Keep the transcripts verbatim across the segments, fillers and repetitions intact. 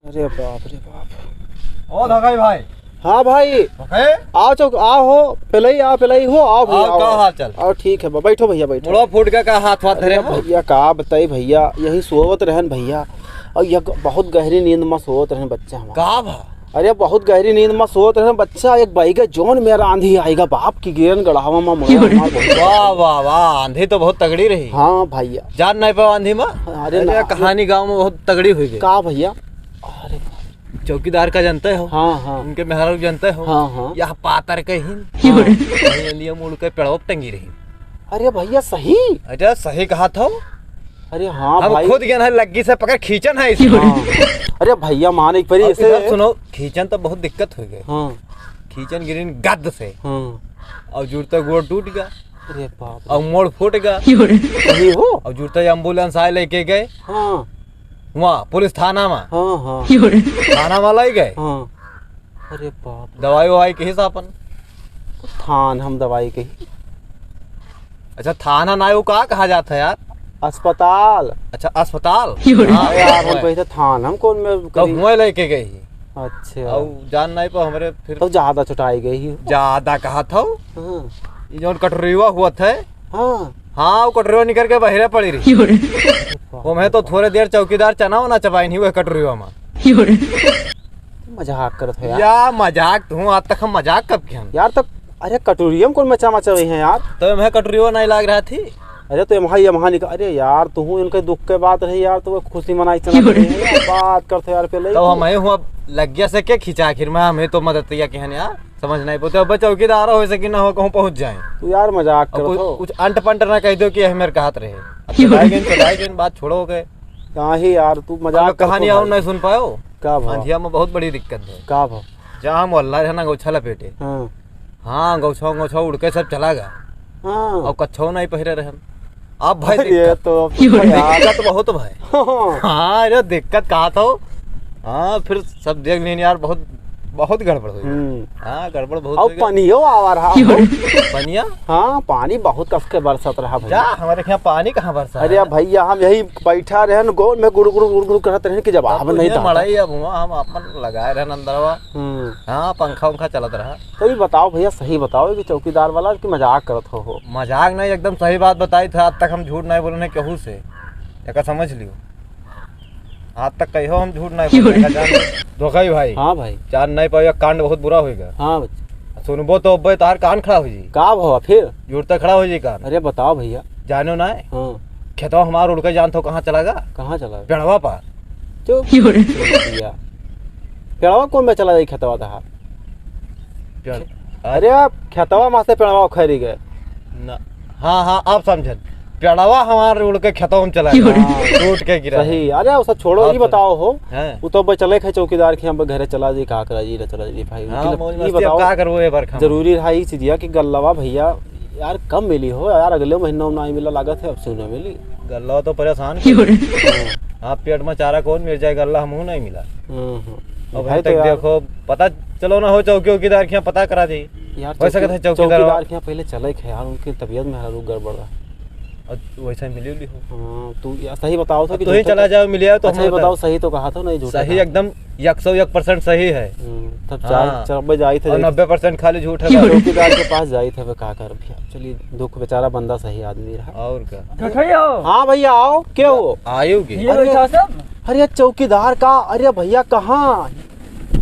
अरे बाप रे बाप। ओ धकाई भाई। हाँ भाई। ओके। आओ चौक, आओ हो, पेलई आओ, पेलई हो, आओ भैया, आओ, का आओ। हाल चाल? आओ, ठीक है, ब-, बैठो भैया, बैठो। मुड़वा फूट गया का, हाथ वाथ धरे अरे हो? भैया, का बताई भैया, यही सोवत रहन भैया, और यह ग-, बहुत गहरी नींद में सोवत रहन बच्चा हमारा। का भा? अरे बहुत गहरी नींद में सोवत रहन बच्चा, एक बैगे जौन मेरा आंधी आएगा बाप की गिरन गढ़ावा में मुड़वा हमार बहुत वाह, वाह, वाह, आंधी तो बहुत तगड़ी रही। हाँ भैया। जान नहीं पाओ आंधी में? अरे अरे ना। कहानी गाँव में बहुत तगड़ी हुई गई। का भैया? अरे चौकीदार का जानते हो? हाँ, हाँ। उनके मेहरारू जानते हो? हाँ, हाँ। यह पातर के ही। हाँ। वही लिए मुड़ के पेड़वा पे टंगी रही। अरे भैया, सही? अरे सही कहा था। अरे हाँ हम भाई। खुद गए हैं, लग्गी से पकड़ खींचन है इसको। हाँ। अरे भैया, मान एक परी अब ऐसे इधर सुनो, खींचन तो बहुत दिक्कत हो गई। हाँ। खींचन गिरिन गद से। हाँ। और जुड़ता गोड़ टूट गया। अरे बाप रे। और मोड़ फूट गया। सही हो? और जुड़ता ambulance आए लेके गए। हाँ। वहाँ पुलिस थाना में। हाँ, हाँ। थाना में लाई गए। हाँ। अरे बाप रे। दवाई ववाई कही से अपन? थान हम दवाई कही। अच्छा, थाना ना, वो का कहा जाता है यार? अस्पताल। अच्छा, अस्पताल। हाँ, अरे यार, हम वहीं। कही थे थान, हम कौन में तो करी? हुए लेके गए ही। अच्छा। और जान नहीं पर हमरे फिर तो ज्यादा चुटाई गई ही। ज्यादा कहा था। हाँ। ये जौन कटोरीवा हुआ था। हाँ। हाँ, वो कटोरीवा निकल के बहरे पड़ी रही। वो मैं तो थोड़े देर चौकीदार चना वना चबाई नहीं हुए कटोरीवा में। मजाक करत हो यार। या मजाक तू, आज तक हम मजाक कब किहन? यार, तब, अरे, कटोरिया में कौन मचा मचा रही है यार? तो मैं कटोरिया नहीं लाग रहा थी। अरे, तो एम्हा, एम्हा निकाल, अरे यार, तू इनके दुख के बात रही यार, तो वो खुशी मनाई चला रही है यार, बात करते यार, पहले तो ही। हम ही हुआ लग गया से के खींचा आखिर में, हमें तो मदद किया किहन यार, समझ नहीं पाते। अब चौकीदार हो सके ना हो, कहूँ पहुँच जाए। तू यार मजाक अब करत कुछ, हो। कुछ अंट पंट ना कह दो कि यही मेरे का हाथ रहे। अब चढ़ाई गई, चढ़ाई गई, बात छोड़ो के। काहे यार, तू मजाक अब कहानी करत हो और भाई। नहीं सुन पायो? का भा? अंधिया में बहुत बड़ी दिक्कत है। का भा? जहाँ मोहल्ला रहना गौछा लपेटे। हाँ। हाँ, गौछा, गौछा उड़ के सब चला गया। हाँ। और कच्छो नहीं पहिरे रहन। अब भाई अरे, दिक्कत। तो अब तो यार। दिक्कत बहुत भाई। हाँ। हाँ, अरे दिक्कत कहा था? हाँ, फिर सब देख लेन यार, बहुत, बहुत गड़बड़ हो गई। हम्म। हाँ, गड़बड़ बहुत और हो गई। पनियो आवा रहा हो। पनिया? हाँ, पानी बहुत कस के बरसत रहा भैया। जा, हमारे यहाँ पानी कहाँ बरसा अरे है? भैया, हम यही बैठा रहन, गोल में गुड़ गुड़ गुड़ गुड़ करत रहन कि जवाब अब नहीं तुझे देता। मड़ई अब हुआ, हम अपन लगाए रहन अंदरवा। हम्म। हाँ, पंखा उंखा चलत रहा। तो ये बताओ भैया, सही बताओ कि चौकीदार वाला कि मजाक करत हो, हो? मजाक नहीं, एकदम सही बात बताई था। आज तक हम झूठ नहीं बोले नहीं केहू से, एका समझ लियो। आज तक कहियो हम झूठ नहीं बोले, एका जान लो। धोखा ही भाई। हाँ भाई। जान नहीं पाओ, ये कांड बहुत बुरा होइगा। हाँ बच्चा। सुनबो तो अब्बे तार कान खड़ा हो जी। का भवा फिर? जुड़ता खड़ा हो जी कान। अरे बताओ भैया। जानो ना है? हाँ। खेतवा हमार उड़ के जान तो कहाँ चला गा? कहाँ चला गा? पेड़वा पार। चुप। भैया। पेड़वा कौन में चला जाई खेतवा तहार? पेड़-, अरे आप खेतवा में से पेड़वा उखड़ी गए। ना। हाँ, हाँ, अब समझन। पेड़वा हमार उड़ के खेतवा में चला गया। हाँ। टूट के गिरा। सही। अरे, वो सब छोड़ो, अब ये समझ-, बताओ हो, हाँ। वो तो अब चले खे चौकीदार के, हम घरे चला जी, का करा जी, चला जी भाई। हाँ, लेकिन मौज ये मस्ती अब बताओ, का करबो ये बरखा में? जरूरी रहा ये चीजिया कि गल्लवा भैया, यार, कब मिली हो यार? अगले महीना में नहीं मिला, लागत है अब से ना मिली। गल्लवा तो परेशान कर दी। हाँ, पेट में चारा कौन मिल जाए, गल्ला हमहू नहीं मिला। हम्म, हम्म। अब भाई तक तो यार देखो, पता चलो ना हो चौकी, चौकीदार के यहाँ पता करा दी। यार, हो सकत है चौकी-, चौकीदार चौकीदार के यहाँ पहले चले खे यार, उनकी तबीयत में रुक गड़बड़ बा। और वैसा मिली उली हो। हाँ, तू या-, सही बताओ था अब कि तू ही झूठा चला तो-, जाओ, मिल आओ तो अच्छा, हम ये बता। बताओ, सही तो कहा था ना, ये झूठा सही था। एकदम एक सौ एक percent सही है। हम्म, तब जाए, हाँ। चल, अब जाए थे और जैसे। नब्बे percent खाली झूठ है भाई। चौकीदार के पास जाए थे, अब का कर भैया। चलिए, दुख बेचारा बंदा सही आदमी रहा। और का? झूठा ही हो। हाँ भैया, आओ, क्या हो? आयो की? ये अरे, बैठा सब। अरे चौकीदार का, अरे भैया कहाँ?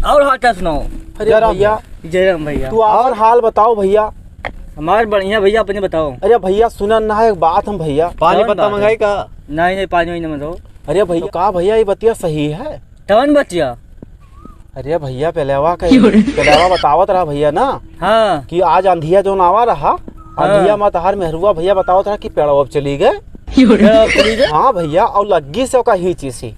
और हाल चाल सुनाओ। अरे जय राम भैया। भैया। जय राम भैया। तू और हाल बताओ भैया। हमार बढ़िया भैया, अपने बताओ। अरे भैया सुना ना, एक बात हम भैया। पानी कौन पत्ता बात है? मंगाई का? नहीं, नहीं, पानी वानी मत दो। अरे भैया, का भैया ये बतिया सही है? कौन बतिया? अरे भैया, पहलेवा का, क्यों रे? पहलेवा बतावत रहा भैया ना हाँ। कि आज अंधिया जौन आवा रहा, हाँ। अंधिया में तहार मेहरुआ भैया बतावत रहा कि पेड़वा पे चली गए। क्यों रे? पेड़वा पे चली गए? हाँ भैया, और लग्गी से ओका ही चीसी।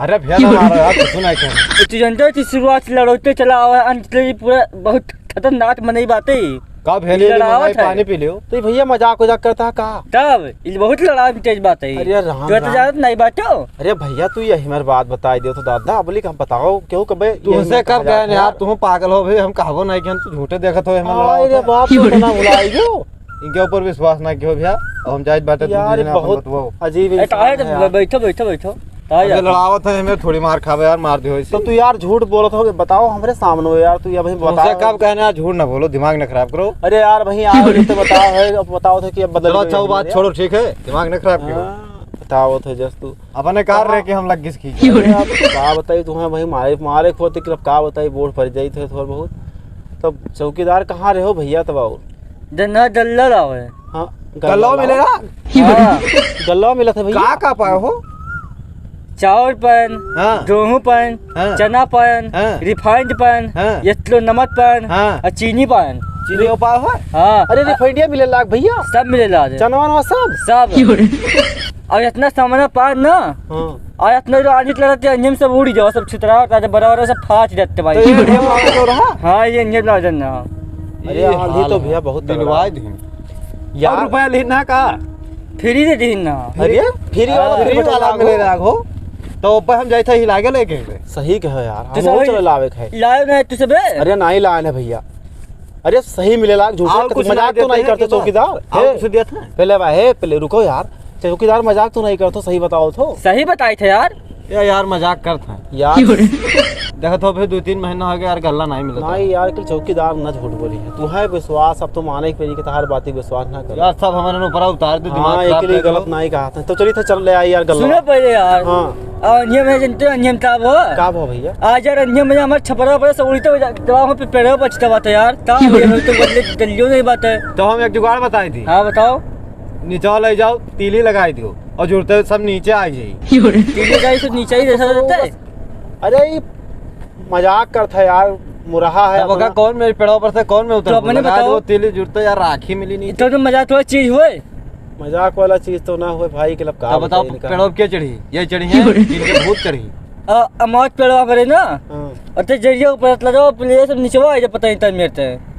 अरे भैया, ना मारो यार, कुछ नहीं कहें। तो तू जानते हो कि शुरुआत से लड़ौते चला आवा है, अंत तक पूरा बहुत खतरनाक मनई बाटे। का भेली वाली लड़ावत मंगाई, है। पानी पी लियो। तो ये भैया मजाक उजाक करता है का? तब, ये बहुत लड़ाई में तेज बात है। अरे राम, तू तो राम। जानत नहीं बाटो। अरे भैया, तू यही हमारी बात बताई दियो तो दादा, बोली कि हम बताओ, क्यों कबे तू यही हमसे मत कब कहा गए जाता यार, यार। तू पागल हो भाई, हम कहबो नहीं कि हम तू झूठे देखत हो, हमें हाँ, लड़ावत अरे है। बाप, तू इतना भुलाई गयो। इनके ऊपर विश्वास ना कियो भैया, अब हम जाइत बाटे, तू यार, दिन अपन बहुत बतवाओ। अजीब ए, काहे इंसान है तो यार। बैठो, बैठो, बैठो। का अरे जाता? लड़ावत है, हमें थोड़ी मार खावे यार, मार दियो इसे। तो तू यार झूठ बोलत हो, बताओ हमरे सामने हो यार, तू ये भाई तुमसे बताओ। कब कहना है झूठ ना बोलो, दिमाग ना खराब करो। अरे यार भाई, आओ ये तो बताओ है, अब बताओ थे कि अब बदल चलो गए अच्छा, वो हैं बात यार। छोड़ो, ठीक है, दिमाग ना खराब करो। हाँ, बताओ थे जस तू। अपने कार कहाँ? रहे कि हम लग गइस खींचे। अरे यार, का बताई तुम्हें भाई, मारे, मारे खोते कि अब का बताई, बोर पड़ जाई थे थोड़ा बहुत। तब चौकीदार कहाँ रहे हो भैया तब आओ? जन्ना डल्ला लावे। हाँ, गल्ला गल्ला लाओ। मिलेला? हाँ। गल्ला मिला था भैया। का का पाए हो? चाउर पान, हाँ। गेहूं पान, हाँ। चना पान, हाँ। refined पान, हाँ। एतलो नमक पान, हाँ। और चीनी पान। चीनी हो पाए हो? हाँ। अरे, refined मिले लाग भैया। सब मिले लाग। चनवा वनवा सब? सब। और इतना सामान पान ना, हाँ। और इतना जो आंधी लड़ते हैं, अंजन सब उड़ी जाओ, सब छितरा होता है, बड़ा बड़ा सब फाट जाते भाई। तो ये ढेर वाला जो रहा? हाँ, ये अंजन लाजन ना। अरे, ये आंधी तो हाल भैया है। बहुत तगड़ा। दिलवाए दिन। यार। और रुपया लेना का? फ्री दे दीन ना। अरे, फ्री वाला, हाँ। फ्री वाला मिलेला हो। तो ऊपर हम जाए थे हिलागे लेके। सही कहे यार, तो हम सही चले लावे के है। लाए ना तू सबे? अरे, नहीं लाए ना भैया। अरे, सही मिलेला, झूठा और कुछ मजाक तो नहीं करते चौकीदार। और हे, कुछ दिया था? पहले बा-, हे, पहले रुको यार, चौकीदार मजाक तो नहीं करते, सही बताओ तो। सही बताए थे यार। या यार, मजाक करत हैं। यार। देखत हो, फिर दो तीन महीना हो गया यार, गल्ला नहीं मिलत नहीं है। यार, कि चौकीदार ना झूठ बोली है। तू है विश्वास, अब तो माने के पड़ी कि तहार बात ही विश्वास ना करे। यार, सब हमारे ऊपर उतार दे, दिमाग हाँ, खराब एक लिए कर दो। गलत नहीं कहा था। तो चलिए, तो चल ले आई यार, गल्ला। सुनो पहले यार। हाँ। आ, अंजिया में जनते हो, अंजिया में ताब हो। का भो भैया? आज यार, अंजिया में हमारे छपरा पर से उल्टे हो जा-, दवा हो पे पेड़ों पर छिटवा था यार। ता ये तो गल्ले, गल्लियों नहीं बात है। तो हम एक जुगाड़ बताई थी। हाँ, बताओ। नीचे ले जाओ, तीली लगाई दियो और जुड़ते सब नीचे आ जाई। तीली लगाई तो नीचे ही जैसा रहता है। अरे, ई मजाक करत है यार, मुरहा है तब ओका अपना। कौन मेरे पेड़वा पर से कौन में उतर तो अपने लगा बताओ। दो, तीली जुड़ते यार, राखी मिली नहीं। तो तुम मजाक वाला चीज हुए? मजाक वाला चीज तो ना हुए भाई, के लब का तब बताओ, बताई इनका? पेड़वा पे क्या चढ़ी? ये चढ़ी है, इनके भूत चढ़ी। अ, अमावस पेड़वा पर है ना? हाँ। और ते जरिया ऊपर लगा, पुलिया सब नीचवा आ जा, पता नहीं तब मेरे ते।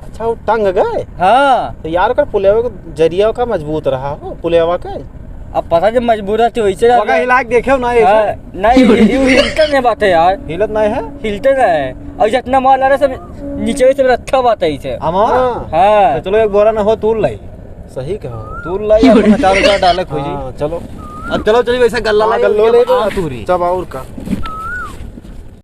अच्छा, वो टंग गए? हाँ। तो यार, ओकर पुलेवा के जरिया का मजबूत रहा हो, पुलेवा के। अब पता जब मजबूत रहती वैसे ओका रहता। हिला के देखे हो ना, ऐसे? हाँ, नहीं, ये, ये हिलता नहीं बात है यार। हिलत नहीं है? हिलते नहीं है। और जितना माल आ रहा है, सब नीचे से रखा बात है इसे। हमारा? हाँ। हाँ। तो चलो, एक बोरा ना हो, तूल लाई। सही कहा। तूल लाई, अपना चार हजार डाले खोजी। हाँ, चलो। अब चलो, चलिए, वैसे गल्ला हाँ, लाई, गल्लो अब ले लो। आ तू रही। जब और का।